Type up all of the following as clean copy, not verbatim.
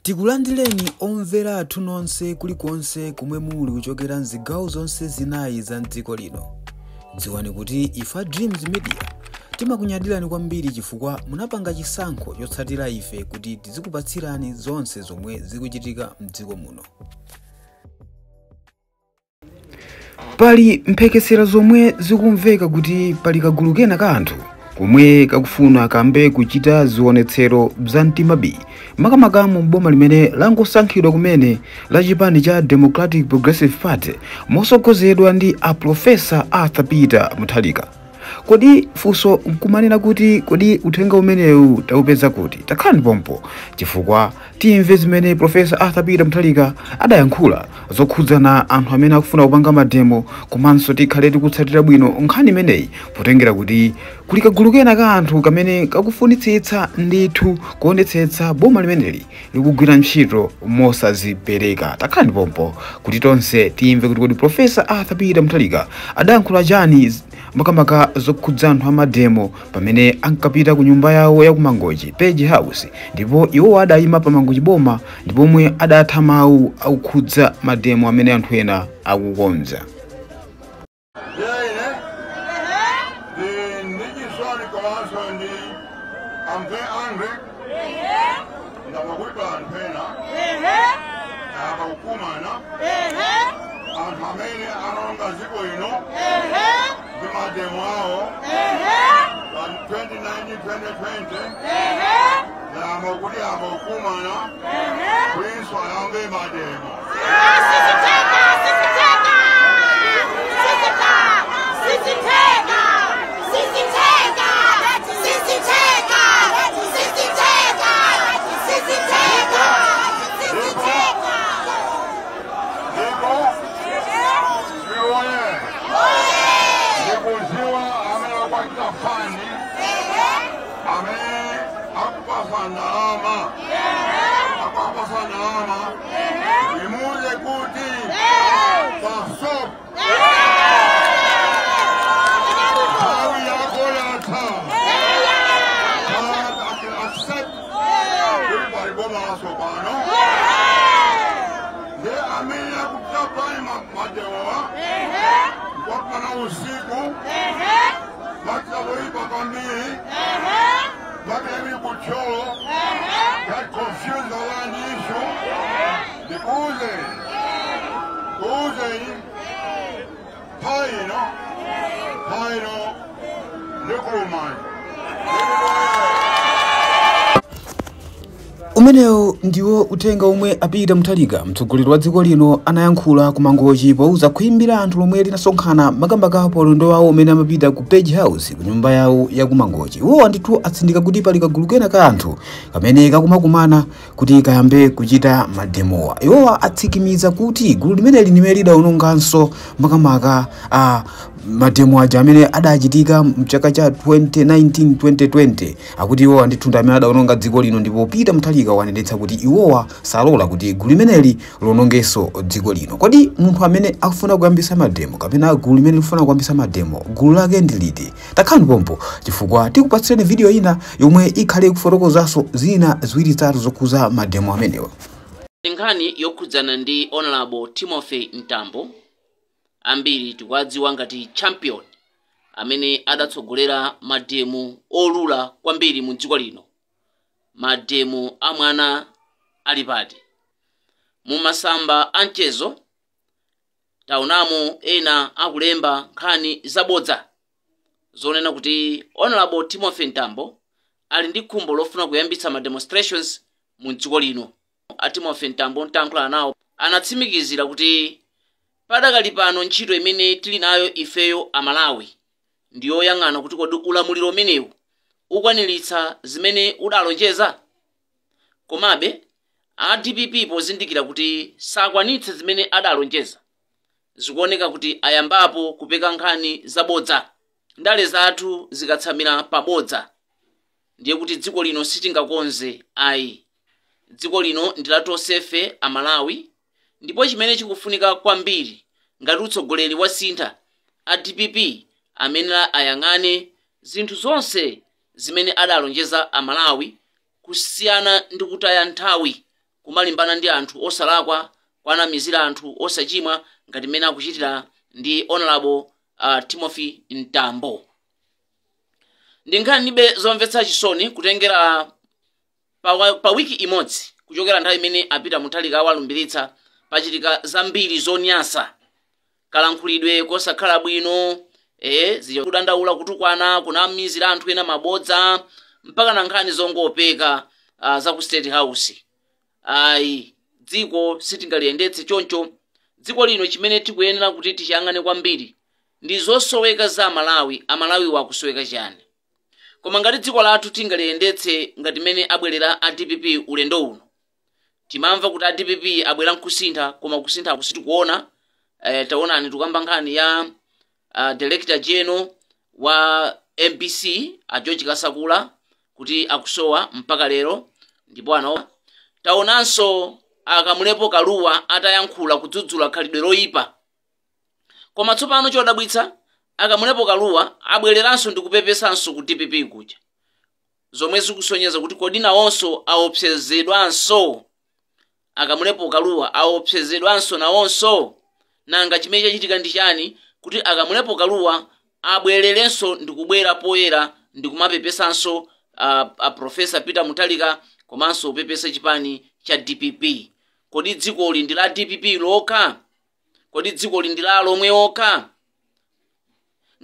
Tikulandireni omvera athu nonse kulikonse kumwe muli kuchokera mzigawo zonse zinayi za mdziko lino. Dziwani kuti ifa Dreams Media timakunyadirani kwambiri chifukwa munapanga chisankho chotsatira ife kuti tizikupatsirani zonse zomwe zikuchitika mdziko muno. Pali mphekesera zomwe zikumveka kuti pali kagulu kena ka anthu komwe kakufuna kambe kuchita zionetsero za mtima B makamaka mu boma limene langosankhidwa kumene la chipani cha Democratic Progressive Party mosogozedwa ndi a Professor Arthur Peter Mutharika. Kodi funso nkumanena kuti kodi uthenga umenewu taupeza kuti? Takhalani pompo chifukwa timve zimene Professor Arthur Peter Mutharika adayankhula zokhudzana anthu amene akufuna kupanga mademo, komanso tikhale tikutsatira bwino nkhani imeneyi potengera kuti kuli kagulu kena ka anthu kamene kakufunitsitsa ndithu kuonetsetsa boma limeneli likugwira ntchito mosazipereka. Takhalani pompo kuti tonse timve kuti kodi Professor Arthur Peter Mutharika adayankhula chani makamaka zokhudza anthu amademo pamene ankapita ku nyumba yawo ya ku Mangochi Page House, ndipo iwo adayima pa Mangochi boma ndipo adatha mawu akukhudza mademo amene anthu ena akukonza. I'm very angry. Ndabakuiba anthu abakukumana anthu amene analonga dziko lino ndi mademo awo pa 2019 2020 yamba kuti abakukumana kulinso ayambe mademo. Siziteka, siziteka, siziteka, siziteka, siziteka, siziteka, siziteka, siziteka. Ndipo siwoye ndikuziwa amene akwatira fund, amene akupasa ndalama, akupasa ndalama, imuze kuti pasop nthawi yako yatha. Accept kuti pali boma latsopano. Nde amene akupita pani mademowa kwapana usiku bakira boyipa kwambiri bakira ku Thyolo that confuse the land issue. Ndikuuze kuuzeni paino paino ndikulumani. Umenewu ndiwo uthenga omwe a Peter Mutharika, mtsogoleri wa dziko lino, anayankhula ku Mangochi powuza khwimbi la anthu lomwe linasonkhana makamaka pa ulendo wawo umene amapita ku Page House ku nyumba yawo ya ku Mangochi. Iwowa ndithu atsindika kuti pali kagulu kena ka anthu kamene kakumakumana kuti kayambe kuchita mademowa. Iwowa atsikimiza kuti gulu limeneli limene lidawononganso makamaka a mademo aja amene adachitika mchaka cha 2019-2020, akuti iwowa ndithu ndi amene adawononga dziko lino, ndipo Peter Mutharika wanenetsa kuti iwowa salola kuti gulu limeneli lionongenso dziko lino. Kodi munthu amene akufuna kuyambisa mademo kapena gulu limene likufuna kuyambisa mademo gulu lake ndi liti? Takhalani pompo chifukwa tikupatsireni video ina yomwe ikhale kufotokozanso zina ziwiri zitatu zokhuza mademo amenewa. Nkhani yokhudzana ndi Honorable Timothy Mtambo, ambiri tikuwadziwa ngati champion amene adatsogolera mademo olula kwambiri mu dziko lino, mademo a mwana ali pati. Mu masamba a mchezo taonamo ena akulemba nkhani zabodza zonena kuti Honorable Timothy Mtambo ali ndi khumbo lofuna kuyambitsa ma demonstrations mu dziko lino. A Timothy Mtambo ntayankhula nawo anatsimikizira kuti padakali pano ntchito imene tili nayo ifeyo Amalawi ndiyoyang'ana kuti kodi ulamuliro umenewu ukwaniritsa zimene udalonjeza. Komabe a DPP pozindikira kuti sakwanitse zimene adalonjeza, zikuoneka kuti ayambapo kupeka nkhani zabodza. Ndale zathu zikatsamira pabodza ndiye kuti dziko lino sitingakonze ayi. Dziko lino ndi la tonsefe Amalawi, ndipo chimene chikufunika kwambiri ngati utsogoleri wasintha, a DPP amene ayang'ane zinthu zonse zimene adalonjeza Amalawi kusiyana ndi kutaya nthawi Kumalimbana ndi anthu osalakwa, kwanamizira anthu osachimwa ngati mmene akuchitira ndi Honorable Timothy Mtambo. Ndi nkhanibe zomvetsa chisoni kutengera pa wiki imodzi kuchokera nthawi imene a Peter Mutharika awalumbiritsa, pachitika zambiri zonyasa, kalankhulidwe kosakhala bwino, kudandaula, kutukwana, kunamizira anthu ena mabodza, mpaka na nkhani zongopeka za ku State House. Ayi, dziko sitingaliyendetse choncho. Dziko lino chimene tikuyenera kuti tichiyang'ane kwambiri ndi zosoweka za Amalawi. Amalawi wakusoweka chani? Koma ngati dziko lathu tingaliyendetse ngati mmene abwerera a DPP ulendo uno, timamva kuti a DPP abwera nkusintha, koma kusintha kusitikuona. Taonani, tikamba nkhani ya Director General wa MBC a George Kasakula kuti akusowa mpaka lero, ndipo ano taonanso a Kamlepo Kalua atayankhula kudzudzula khalidwe loyipa. Koma tsopano chodabwitsa, a Kamlepo Kalua abwereranso ndi kupepesanso ku DPP kuja, zomwe zikusonyeza kuti kodi nawonso aopsezedwanso? A Kamlepo Kalua aopsezedwanso nawonso? Nanga chimene chachitika ndi chani kuti a Kamlepo Kalua abwererenso ndi kubwera poyera ndi kumapepesanso Professor Peter Mutharika komanso kupepesa chipani cha DPP? Kodi dzikoli ndi la DPP lokha? Kodi dzikoli ndi la lomwe okha?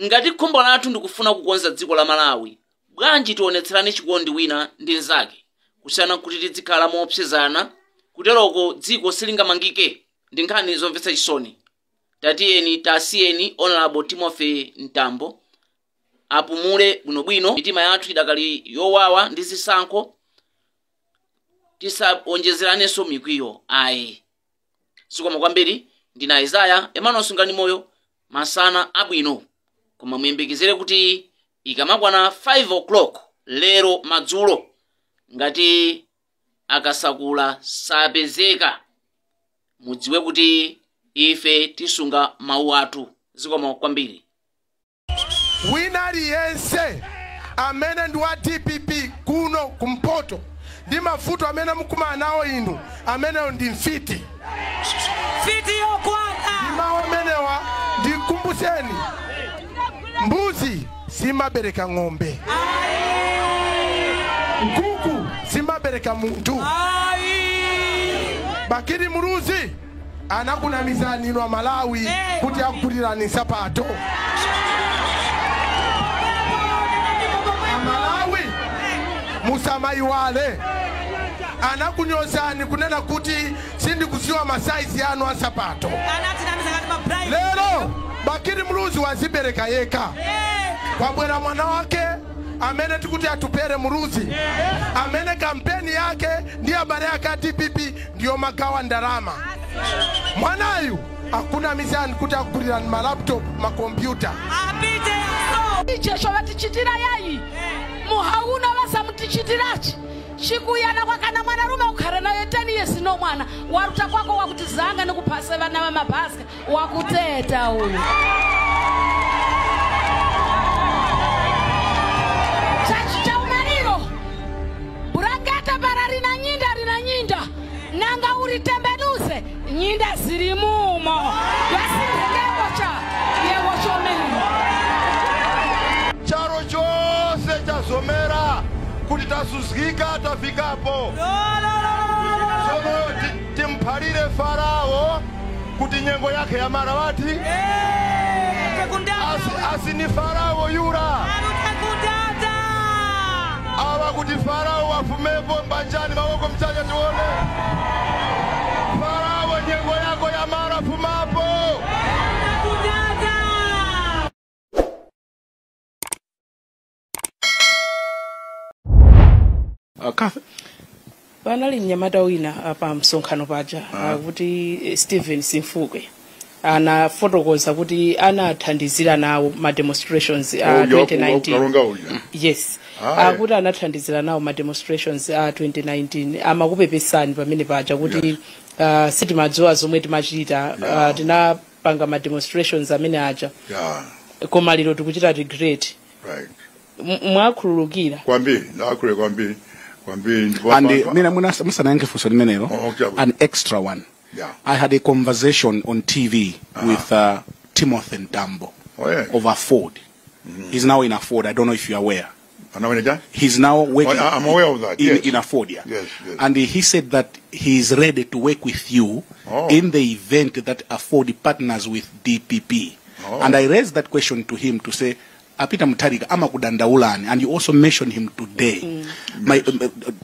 Ngati khumbo lathu ndikufuna kukonza dziko la Malawi, bwanji tionetserane chikondi wina ndi nzake, kusiyana kuti tizikhala moopsezana? Kuteroko dziko silingamangike. Ndi nkhani zomvetsa chisoni. Tatiyeni tasiyeni Honorable Timothy Mtambo apumule bwinobwino. Mitima yathu idakali yowawa ndi zisankho, tisaonjezeranenso mikwiyo ayi. Zikomo kwambiri. Ndina Isaya Emmanuel Sungani Moyo. Masana abwino, koma muyembekezere kuti ikamakwana 5 o'clock lero madzulo, ngati akasakula sapezeka, mudziwe kuti ife tisunga mawu athu. Zikomo kwambiri. Wina aliyense amene ndi wa DPP kuno kumpoto ndi mavuto amene mukumana nawo inu, ameneyo ndi mfiti. Fiti yokwana. Ndi mawu amenewa ndikumbuseni, mbuzi simabereka ng'ombe, nkuku simabereka munthu. Bakili Muluzi anakunamizani inu Amalawi kuti akugulirani nsapato. Amalawi, musamayiwale, anakunyozani kunena kuti sindikuziwa masaizi anu a nsapato. Anatinamiza ngati mabribe. Lero Bakili Muluzi wazibereka yekha. Kwabwera mwana wake amene tikuti Atupele Muluzi, amene kampeni yake ndi abale ake a DPP ndiyo magawa ndalama. Mwanayu akunamizani kuti akugulirani malaptop, makompyuta. Apite so. Ichesho vatichitira yayi muhauna vasamutichitirachi chikuyana kwakana mwanarume ukhare naye 10 years no mwana waruta kwako wakuti zanga nikuphase vana va mabhaska wakuteta uyu chachi chaumariro burangata bara rina nyinda rina nyinda nanga uritembenuze nyinda ziri mumo vasindekevocha yevochomero. Charo chose chazomera kuti tasuzgika tafikapo. Sono timphalire Farao kuti nyengo yake ya marawati asi ni Farao yura awa kuti Farao wafumepo mbanjani mawoko mchanja tione Farao nyengo yako ya mara fumapo. Kathy? Panali mnyamata wina pa msonkhano paja kuti Stephen Simfukwe anafotokoza kuti anathandizira nawo ma demonstrations a 2019. Kalonga uja. Yes, akuti anathandizira nawo ma demonstrations a 2019, amakupepesani pamene paja kuti sitimadziwa zomwe timachita, tinapanga ma demonstrations amene aja, koma lero tikuchita regret. Mwakhululukira? Kwambiri, ndakhululuka kwambiri. Kwambiri ndipo And mina mwina musanayankhe funso limenelo, Oh, okay. an extra one. I had a conversation on TV with Timothy Mtambo of AFORD. He's now in AFORD. I don't know if you're aware. Anawene? He's now working. Oh, I'm aware of that. In, in AFORD, yeah. Yes. And he said that he is ready to work with you in the event that AFORD partners with DPP. Oh. And I raised that question to him to say, a Peter Mutharika amakudandaulani, and you also mentioned him today.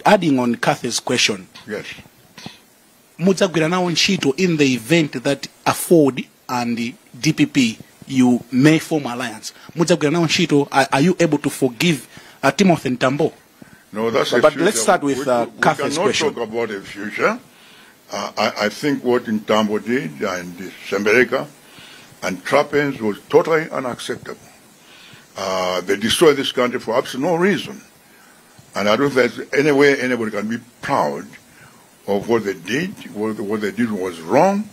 Adding on Kathy's question, mudzagwira nawo ntchito in the event that AFORD and the DPP, you may form alliance? Mudzagwira nawo ntchito? Are you able to forgive Timothy Mtambo? No, that's the But future. Let's start with We Kathy's cannot question. Talk about the future. I think what Mtambo did and Sembereka and Trapence was totally unacceptable. They destroyed this country for absolutely no reason. And I don't think there's any way anybody can be proud of what they did. What they did was wrong,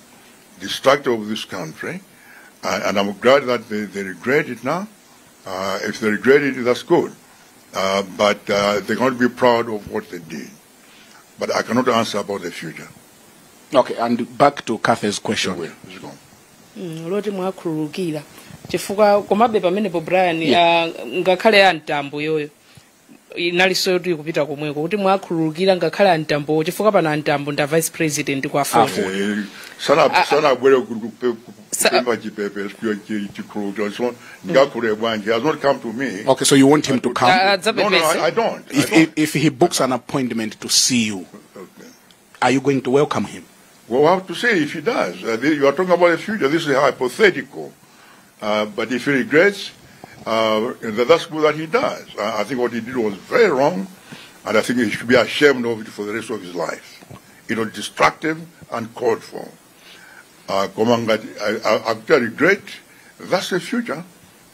destructive of this country. And I'm glad that they regret it now. If they regret it, that's good. But they cannot be proud of what they did. But I cannot answer about the future. Okay, and back to Kathy's question. Let's go. Loti mwakhululukira chifukwa komabe pamenepo, Brian, ngakhale ya Mtambo yoyo inalinso yoti ikupita komweko kuti mwakhululukira ngakhale a Mtambo, chifukwa pano a Mtambo nda vice president kwa AFORD. Sana sana bwere kupemba chipepe chikhululukiro, so ndingakhululuke bwanji? He has not come to me. Okay, so you want him to come? No, I don't. I don't. If he books an appointment to see you, are you going to welcome him? Well, we have to see if he does. You are talking about the future. This is hypothetical. But if he regrets, that's good that he does. I think what he did was very wrong, and I think he should be ashamed of it for the rest of his life. It was destructive and called for. Koma ngati I regret, that's the future.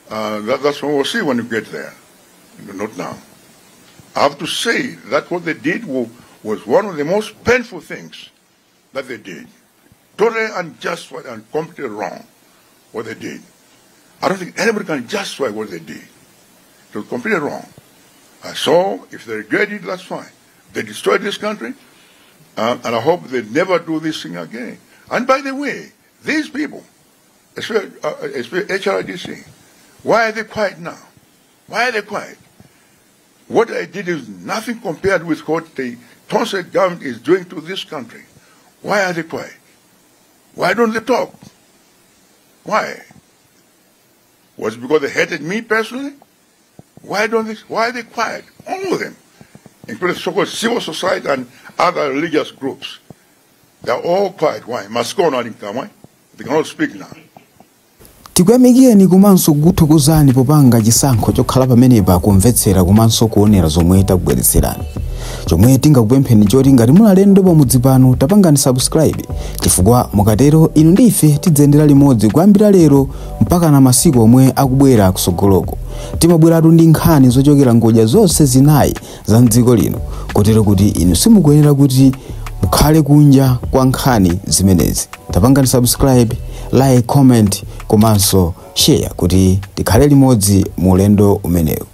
That's what we'll see when we get there. Not now. I have to say that what they did was one of the most painful things that they did. Totally unjustified and completely wrong, what they did. I don't think anybody can justify what they did. It was completely wrong. So, if they regret it, that's fine. They destroyed this country, and I hope they never do this thing again. And by the way, these people, especially HRDC, why are they quiet now? Why are they quiet? What I did is nothing compared with what the Tonse government is doing to this country. Why are they quiet? Why don't they talk? Why? Was it because they hated me personally? Why don't they, why are they quiet? All of them, including so-called civil society and other religious groups. They're all quiet. Why? Must go on. Why? They cannot speak now. Tikuyamikeni komanso kukuthokozani popanga chisankho chokhala pamenepa kumvetsera komanso kuonera zomwe takubweretserani. Chomwe tingakupempheni choti ngati muli alendo pamudzi pano, tapangani subscribe, chifukwa mukatero inu ndi ife tidzayendera limodzi kuyambira lero mpaka na masiku omwe akubwera kusogoloko. Timabweratu ndi nkhani zochokera ngodya zonse zinayi za mdziko lino, kotero kuti inu simukuyenera kuti mukhale kunja kwa nkhani zimenezi. Tapangani subscribe, like, comment komanso share kuti tikhale limodzi mu ulendo umenewu.